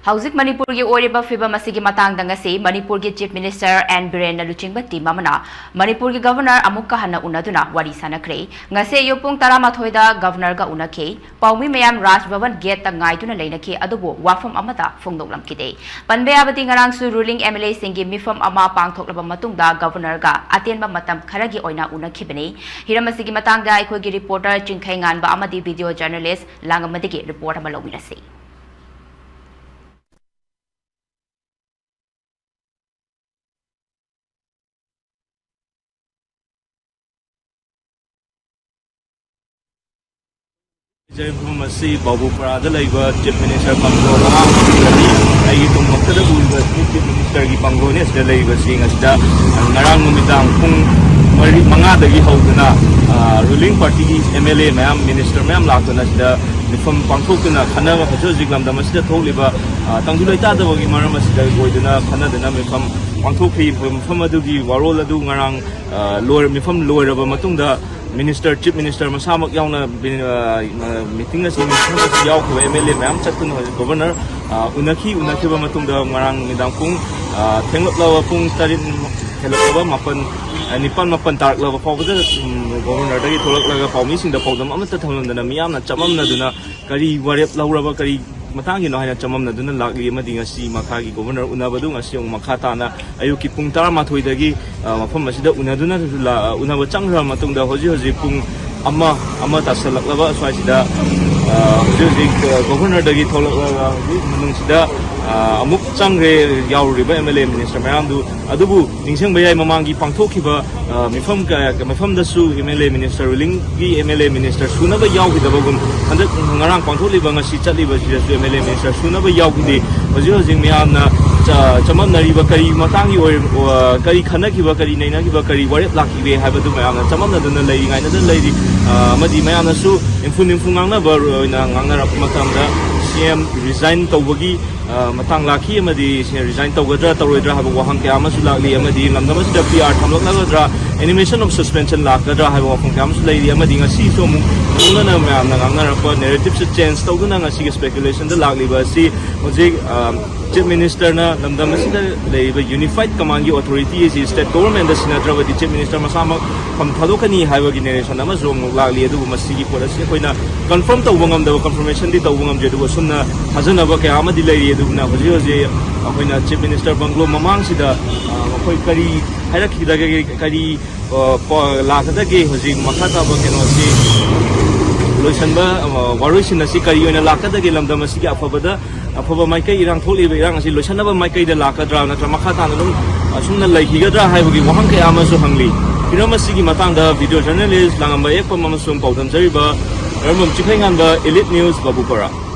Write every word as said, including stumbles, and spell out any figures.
ꯍꯧꯖꯤꯛ ꯃꯅꯤꯄꯨꯔꯒꯤ ꯑꯣꯏꯔꯤꯕ ꯐꯤꯕꯝ ꯑꯁꯤꯒꯤ ꯃꯇꯥꯡꯗ ꯉꯁꯤ ꯃꯅꯤꯄꯨꯔꯒꯤ Chief Minister ꯑꯦꯟ ꯕꯤꯔꯦꯟꯅ ꯂꯨꯆꯤꯡꯕ team ꯑꯃꯅ ꯃꯅꯤꯄꯨꯔꯒꯤ Governor ꯑꯃꯨꯛꯀ ꯍꯟꯅ ꯎꯅꯗꯨꯅ ꯋꯥꯔꯤ ꯁꯥꯅꯈ꯭ꯔꯦ꯫ ꯉꯁꯤ ꯑꯌꯨꯛ ꯄꯨꯡ ꯇꯔꯥꯃꯥꯊꯣꯏꯗ Governorꯒ ꯎꯅꯈꯤ꯫ ꯄꯥꯎꯃꯤ ꯃꯌꯥꯝ ꯔꯥꯖ ꯚꯕꯟ gateꯇ ꯉꯥꯏꯗꯨꯅ ꯂꯩꯅꯈꯤ, ꯑꯗꯨꯕꯨ ꯋꯥꯐꯝ ꯑꯃꯠꯇ ꯐꯣꯡꯗꯣꯛꯂꯝꯈꯤꯗꯦ꯫ ꯄꯟꯕ ꯌꯥꯕꯗꯤ, ꯉꯔꯥꯡꯁꯨ ruling MLAꯁꯤꯡꯒꯤ ꯃꯤꯐꯝ ꯑꯃ ꯄꯥꯡꯊꯣꯛꯂꯕ ꯃꯇꯨꯡꯗ Governorꯒ ꯑꯇꯦꯟꯕ ꯃꯇꯝ ꯈꯔꯒꯤ ꯑꯣꯏꯅ ꯎꯅꯈꯤꯕꯅꯤ꯫ ꯍꯤꯔꯝ ꯑꯁꯤꯒꯤ ꯃꯇꯥꯡꯗ ꯑꯩꯈꯣꯏꯒꯤ reporter ꯆꯤꯡꯈꯩ ꯉꯥꯟꯕ ꯑꯃꯗꯤ video journalist ꯂꯥꯡꯉꯝꯕꯗꯒꯤ report ꯑꯃ ꯂꯧꯃꯤꯟꯅꯁꯤ꯫ ꯂꯩꯖꯔꯤꯕ ꯃꯐꯝ ꯑꯁꯤ ꯕꯥꯕꯨꯄꯨꯔꯥꯗ ꯂꯩꯕ Chief Minister bungalow ꯑꯍꯥꯟꯕ ꯑꯃꯗꯤ ꯑꯩꯒꯤ ꯇꯨꯡꯃꯛꯇꯗ ꯎꯔꯤꯕ ꯑꯁꯤ Chief Ministerꯒꯤ bungalowꯅꯤ꯫ ꯑꯁꯤꯗ ꯂꯩꯔꯤꯕꯁꯤꯡ ꯑꯁꯤꯗ ꯉꯔꯥꯡ ꯅꯨꯃꯤꯗꯥꯡ ꯄꯨꯡ ꯃꯔꯤ, ꯃꯉꯥꯗꯒꯤ ꯍꯧꯗꯨꯅ, ꯑ, ruling partyꯒꯤ MLA ꯃꯌꯥꯝ, minister ꯃꯌꯥꯝ ꯂꯥꯛꯇꯨꯅ ꯁꯤꯗ ꯃꯤꯐꯝ ꯄꯥꯡꯊꯣꯛꯇꯨꯅ ꯈꯟꯅꯕ, ꯍꯧꯖꯤꯛ ꯍꯧꯖꯤꯛ ꯂꯝꯗꯝ ꯑꯁꯤꯗ ꯊꯣꯛꯂꯤꯕ, ꯑ, ꯇꯪꯗꯨ ꯂꯩꯇꯥꯗꯕꯒꯤ ꯃꯔꯝ ꯑꯁꯤꯗ ꯑꯣꯏꯗꯨꯅ ꯈꯟꯅꯗꯨꯅ ꯃꯤꯐꯝ ꯄꯥꯡꯊꯣꯛꯈꯤ꯫ ꯃꯐꯝ ꯑꯗꯨꯒꯤ ꯋꯥꯔꯣꯜ ꯑꯗꯨ ꯉꯔꯥꯡ, ꯑ, ꯂꯣꯏꯔ-, ꯃꯤꯐꯝ ꯂꯣꯏꯔꯕ ꯃꯇꯨꯡꯗ Minister, Chief Minister ꯃꯁꯥꯃꯛ ꯌꯥꯎꯅ ꯕꯤ-, ꯑ, meeting ꯑꯁꯤ, ꯃꯤꯐꯝ ꯑꯁꯤ ꯌꯥꯎꯈꯤꯕ MLA ꯃꯌꯥꯝ ꯆꯠꯇꯨꯅ ꯍꯧꯖꯤꯛ Governor, ꯑ, ꯎꯅꯈꯤ꯫ ꯎꯅꯈꯤꯕ ꯃꯇꯨꯡꯗ ꯉꯔꯥꯡ ꯅꯨꯃꯤꯗꯥꯡ ꯄꯨꯡ, ꯑ, ꯊꯦꯡꯂꯞꯂꯕ ꯄꯨꯡ ꯇꯔꯦꯠ ꯍꯦꯜꯂꯛꯂꯕ ꯃꯥꯄꯟ, ꯑ, ꯅꯤꯄꯥꯟ ꯃꯥꯄꯟ ꯇꯥꯔꯛꯂꯕ ꯐꯥꯎꯕꯗ, ꯎꯝ, Governorꯗꯒꯤ ꯊꯣꯛꯂꯛꯂꯒ ꯄꯥꯎꯃꯤꯁꯤꯡꯗ ꯄꯥꯎꯗꯝ ꯑꯃꯠꯇ ꯊꯝꯂꯝꯗꯅ ꯃꯤꯌꯥꯝꯅ ꯆꯃꯝꯅꯗꯨꯅ ꯀꯔꯤ ꯋꯥꯔꯦꯞ ꯂꯧꯔꯕ, ꯀꯔꯤ ꯃꯇꯥꯡꯒꯤꯅꯣ ꯍꯥꯏꯅ ꯆꯃꯝꯅꯗꯨꯅ ꯂꯥꯛꯂꯤ꯫ ꯑꯃꯗꯤ ꯉꯁꯤ ꯃꯈꯥꯒꯤ Governor ꯎꯅꯕꯗꯨ ꯉꯁꯤ ꯑꯃꯨꯛ ꯃꯈꯥ ꯇꯥꯅ ꯑꯌꯨꯛꯀꯤ ꯄꯨꯡ ꯇꯔꯥꯃꯥꯊꯣꯏꯗꯒꯤ, ꯑ, ꯃꯐꯝ ꯑꯁꯤꯗ ꯎꯅꯗꯨꯅ ꯂꯥ-, ꯎꯅꯕ ꯆꯪꯈ꯭ꯔꯕ ꯃꯇꯨꯡꯗ ꯍꯧꯖꯤꯛ ꯍꯧꯖꯤꯛ ꯄꯨꯡ ꯑꯃ, ꯑꯃ ꯇꯥꯁꯜꯂꯛꯂꯕ ꯑꯁ꯭ꯋꯥꯏꯁꯤꯗ, ꯑ, ꯍꯧꯖꯤꯛ ꯍꯧꯖꯤꯛ, ꯑ, Governorꯗꯒꯤ ꯊꯣꯛꯂꯛꯂꯒ ꯍꯧꯖꯤꯛ ꯃꯅꯨꯡꯁꯤꯗ, ꯑ, ꯑꯃꯨꯛ ꯆꯪꯈ꯭ꯔꯦ ꯌꯥꯎꯔꯨꯔꯤꯕ MLA, Minister ꯃꯌꯥꯝꯗꯨ꯫ ꯑꯗꯨꯕꯨ ꯅꯤꯡꯁꯤꯡꯕ ꯌꯥꯏ, ꯃꯃꯥꯡꯒꯤ ꯄꯥꯡꯊꯣꯛꯈꯤꯕ, ꯑ, ꯃꯤꯐꯝ ꯀ-, ꯃꯤꯐꯝꯗꯁꯨ MLA, Minister, rulingꯒꯤ MLA, Minister ꯁꯨꯅꯕ ꯌꯥꯎꯈꯤꯗꯕꯒꯨꯝ, ꯍꯟꯗꯛ ꯉꯔꯥꯡ ꯄꯥꯡꯊꯣꯛꯂꯤꯕ, ꯉꯁꯤ ꯆꯠꯂꯤꯕꯁꯤꯗꯁꯨ MLA, Minister ꯁꯨꯅꯕ ꯌꯥꯎꯈꯤꯗꯦ꯫ ꯍꯧꯖꯤꯛ ꯍꯧꯖꯤꯛ ꯃꯤꯌꯥꯝꯅ ꯆ-, ꯆꯃꯝꯅꯔꯤꯕ ꯀꯔꯤ ꯃꯇꯥꯡꯒꯤ ꯑꯣꯏ-, ꯑ, ꯀꯔꯤ ꯈꯟꯅꯈꯤꯕ, ꯀꯔꯤ ꯅꯩꯅꯈꯤꯕ, ꯀꯔꯤ ꯋꯥꯔꯦꯞ ꯂꯥꯛꯈꯤꯒꯦ ꯍꯥꯏꯕꯗꯨ ꯃꯌꯥꯝꯅ ꯆꯃꯝꯅꯗꯨꯅ ꯂꯩꯔꯤ, ꯉꯥꯏꯅꯗꯨꯅ ꯂꯩꯔꯤ꯫ ꯑ, ꯑꯃꯗꯤ ꯃꯌꯥꯝꯅꯁꯨ ꯏꯝꯐꯨ ꯏꯝꯐꯨ ꯉꯥꯡꯅꯕ ꯑꯣꯏꯅ ꯉꯥꯡꯅꯔꯛꯄ ꯃꯇꯝꯗ CM resign ꯇꯧꯕꯒꯤ ꯑ, ꯃꯇꯥꯡ ꯂꯥꯛꯈꯤ, ꯑꯃꯗꯤ ꯁꯤ resign ꯇꯧꯒꯗ꯭ꯔꯥ ꯇꯧꯔꯣꯏꯗ꯭ꯔꯥ ꯍꯥꯏꯕ ꯋꯥꯍꯪ ꯀꯌꯥ ꯑꯃꯁꯨ ꯂꯥꯛꯂꯤ, ꯑꯃꯗꯤ ꯂꯝꯗꯝ ꯑꯁꯤꯗ P R ꯊꯝꯂꯛꯂꯒꯗ꯭ꯔꯥ, animation of suspension ꯂꯥꯛꯀꯗ꯭ꯔꯥ ꯍꯥꯏꯕ ꯋꯥꯐꯝ ꯀꯌꯥ ꯑꯃꯁꯨ ꯂꯩꯔꯤ, ꯑꯃꯗꯤ ꯉꯁꯤꯁꯨ ꯑꯃꯨꯛ ꯍꯧꯅꯅ ꯃꯌꯥꯝꯅ ꯉꯥꯡꯅꯔꯛꯄ narrative ꯁꯦ change ꯇꯧꯗꯨꯅ ꯉꯁꯤꯒꯤ speculation ꯗ ꯂꯥꯛꯂꯤꯕ ꯑꯁꯤ ꯍꯧꯖꯤꯛ, ꯑ, Chief Minister ꯅ ꯂꯝꯗꯝ ꯑꯁꯤꯗ ꯂꯩꯔꯤꯕ unified command ꯒꯤ authority ꯑꯁꯤ state government ꯗ ꯁꯤꯟꯅꯗ꯭ꯔꯕꯗꯤ Chief Minister ꯃꯁꯥꯃꯛ ꯐꯝ ꯊꯥꯗꯣꯛꯀꯅꯤ ꯍꯥꯏꯕꯒꯤ narration ꯑꯃꯁꯨ ꯑꯃꯨꯛ ꯂꯥꯛꯂꯤ꯫ ꯑꯗꯨꯕꯨ ꯃꯁꯤꯒꯤ ꯄꯣꯠ ꯑꯁꯤ ꯑꯩꯈꯣꯏꯅ confirm ꯇꯧꯕ ꯉꯝꯗꯕ, confirmation ꯗꯤ ꯇꯧꯕ ꯉꯝꯗ꯭ꯔꯤ, ꯑꯗꯨꯕꯨ ꯑꯁꯨꯝꯅ ꯊꯥꯖꯅꯕ ꯀꯌꯥ ꯑꯃꯗꯤ ꯂꯩꯔꯤ꯫ ꯑꯗꯨꯅ ꯍꯧꯖꯤꯛ ꯍꯧꯖꯤꯛ ꯑꯩꯈꯣꯏꯅ Chief Minister bungalow ꯃꯃꯥꯡꯁꯤꯗ, ꯑ, ꯃꯈꯣꯏ ꯀꯔꯤ ꯍꯥꯏꯔꯛꯈꯤꯗꯒꯦ, ꯀꯔꯤ, ꯑ, ꯄ-, ꯂꯥꯛꯀꯗꯒꯦ, ꯍꯧꯖꯤꯛ ꯃꯈꯥ ꯇꯥꯕ ꯀꯩꯅꯣꯁꯤ ꯂꯣꯏꯁꯤꯟꯕ, ꯑ, ꯋꯥꯔꯣꯏꯁꯤꯟ ꯑꯁꯤ ꯀꯔꯤ ꯑꯣꯏꯅ ꯂꯥꯛꯀꯗꯒꯦ, ꯂꯝꯗꯝ ꯑꯁꯤꯒꯤ ꯑꯐꯕꯗ, ꯑꯐꯕ ꯃꯥꯏꯀꯩ, ꯏꯔꯥꯡ ꯊꯣꯛꯂꯤꯕ ꯏꯔꯥꯡ ꯑꯁꯤ ꯂꯣꯏꯁꯤꯟꯅꯕ ꯃꯥꯏꯀꯩꯗ ꯂꯥꯛꯀꯗ꯭ꯔꯥ, ꯅꯠꯇ꯭ꯔꯒ ꯃꯈꯥ ꯇꯥꯅ ꯑꯗꯨꯝ ꯑꯁꯨꯝꯅ ꯂꯩꯈꯤꯒꯗ꯭ꯔꯥ ꯍꯥꯏꯕꯒꯤ ꯋꯥꯍꯪ ꯀꯌꯥ ꯑꯃꯁꯨ ꯍꯪꯂꯤ꯫ ꯍꯤꯔꯝ ꯑꯁꯤꯒꯤ ꯃꯇꯥꯡꯗ video journalist ꯂꯥꯡꯉꯝꯕ ꯑꯦꯛꯄꯝ ꯑꯃꯁꯨꯡ ꯄꯥꯎꯗꯝꯖꯔꯤꯕ ꯔꯝꯕꯝ ꯆꯤꯈꯩꯉꯥꯟꯕ, Elite News, ꯕꯥꯕꯨꯄꯥꯔꯥ꯫